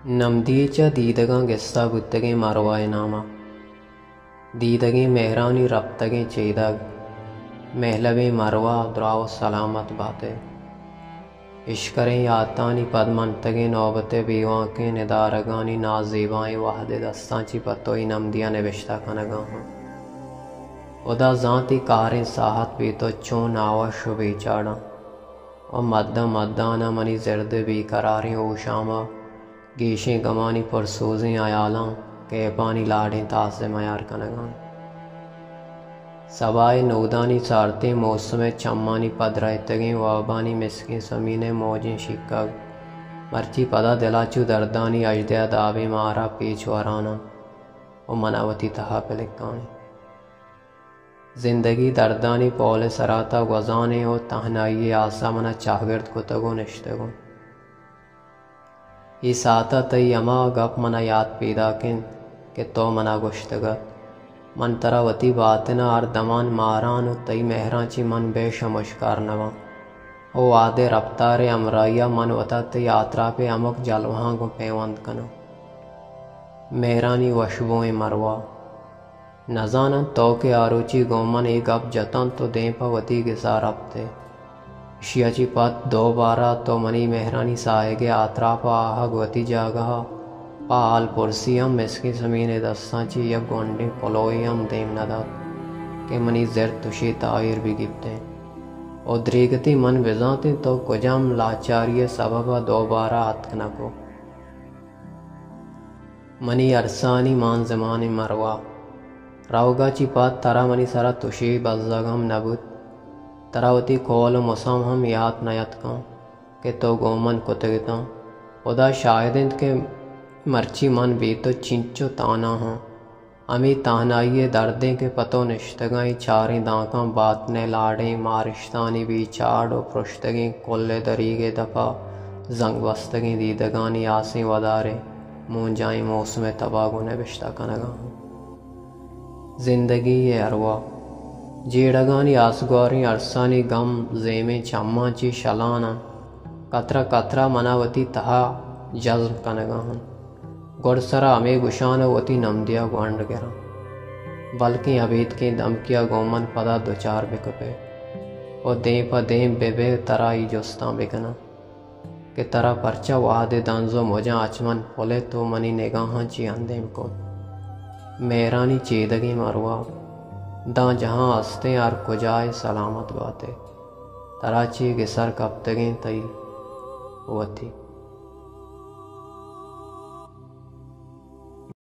نمدی ءَ چہ دیدگاں گسا بوتگیں مروا ءِ نام ءَ۔ دیدگیں مہرانی رپتگیں چیدگ، مہلبیں مروا دراہ ءُ سلامت بات ئے۔ اشکریں یاتانی پدمنتگیں نوبت ءِ بیوانکیں ندارگانی نازیبائیں وہد ءِ دستاں چہ پہ تو اے نمدی ءَ نبشتہ کنگ ءَ آں۔ ہدا زانت اے کاریں ساہت بے تو چون ناوش ءُ بے چاڑاں۔ ءُ مداں مدان ءَ منی زرد ءِ بے قراریں ہوشام ءَ گیشیں گمانی پرسوزیں ہیالاں کیپانی لاڈیں تاس ءِ میار کنگ ءَ انت۔ سبا ءِ نودانی سارتیں موسم ءِ چمانی پدرہتگیں وابانی مسکیں سمین ءِ موجیں شیکگ مرچی پدا دل ءَ چو دردانی اژدہ ءِ دابیں مار ءَ پیچ وران انت ءُ من ءَ وتی تہا پلکان انت۔ زندگی دردانی پول ءِ سرا تا گوزان انت ءُ تہنائی ءِ آس ءَ من ءَ چاگرد کتگ ءُ نشتگ انت۔ اے ساعت ءَ تئی ہما گپ من ءَ یات پیداک انت کہ تو من ءَ گوشتگ ات، من ترا وتی باتن ءَ ہر دمان ماران ءُ تئی مہراں چہ من بے شمشکار نہ باں۔ ءُ وہد ءِ رپتار ءِ ہمراہی ءَ من وت ءَ تئی آتراپ ءِ ہمک جلوہاں گوں پیوند کناں۔ مہرانی وشبوئیں مروا۔ نزاناں تو کہ آروچی گوں من اے گپ جتنت ءُ دیم پہ وتی گسا رپت ئے۔ اشی ءَ چہ پد دوبارہ تو منی مہرانی ساہگ ءِ آتراپ ءَ آہگ وتی جاگہ ءَ پہ ہال پرسی ہم مسکیں سمین ءِ دستاں چہ یک گونڈیں پلوئے ہم دیم نہ دات کہ منی زرد تشے تاہیر بہ گیپتیں ءُ دریگتیں من بزانتیں تو کجام لاچاری ءِ سبب ءَ دوبارہ اتک نہ کو۔ منی ارسانی مان زمانیں مروا، روگ ءَ چہ پد ترا منی سرا تشے بزگ ہم نہ بوت۔ ترا وتی کول ءُ مسام ہم یات نہ یتکاں کہ تو گوں من کتگ اتاں۔ ہدا شاہد انت کہ مرچی من بے تو چنچو تہنا آں۔ ہمے تہنائی ءِ دردیں کہ پہ تو نشتگاں، اے چاریں دانکاں باتن ءِ لاڈیں مارشتانی بے چاڑ ءُ پرشتگیں کل ءِ دریگ ءِ دپ ءَ زنگ بستگیں دیدگانی آسیں ودار ءِ مونجائیں موسم ءِ تب ءَ گوں نبشتہ کنگ ءَ آں۔ زندگی ءِ ارواہ جیڑگانی آسگواریں ارسانی گم زیمیں چماں چہ شلان انت۔ کترہ کترہ من ءَ وتی تہا جزم کنگ ءَ انت۔ گڈسرا ہمے گشان ءَ وتی نمدی ءَ گونڈ گراں، بلکیں ابیتکیں دمکے ءَ گوں من پدا دچار بہ کپ ئے ءُ دیم پہ دیم بہ بہ ترا اے جستاں بہ کناں کہ ترا پرچا وہد ءِ دنز ءُ مجاں اچ من پلت ءُ منی نگاہاں چہ اندیم کت۔ مہرانی چیدگیں مروا، داں جہاں ہستیں ہر کجا ئے سلامت بات ئے۔ ترا چہ گسر کپتگیں تئی وتی۔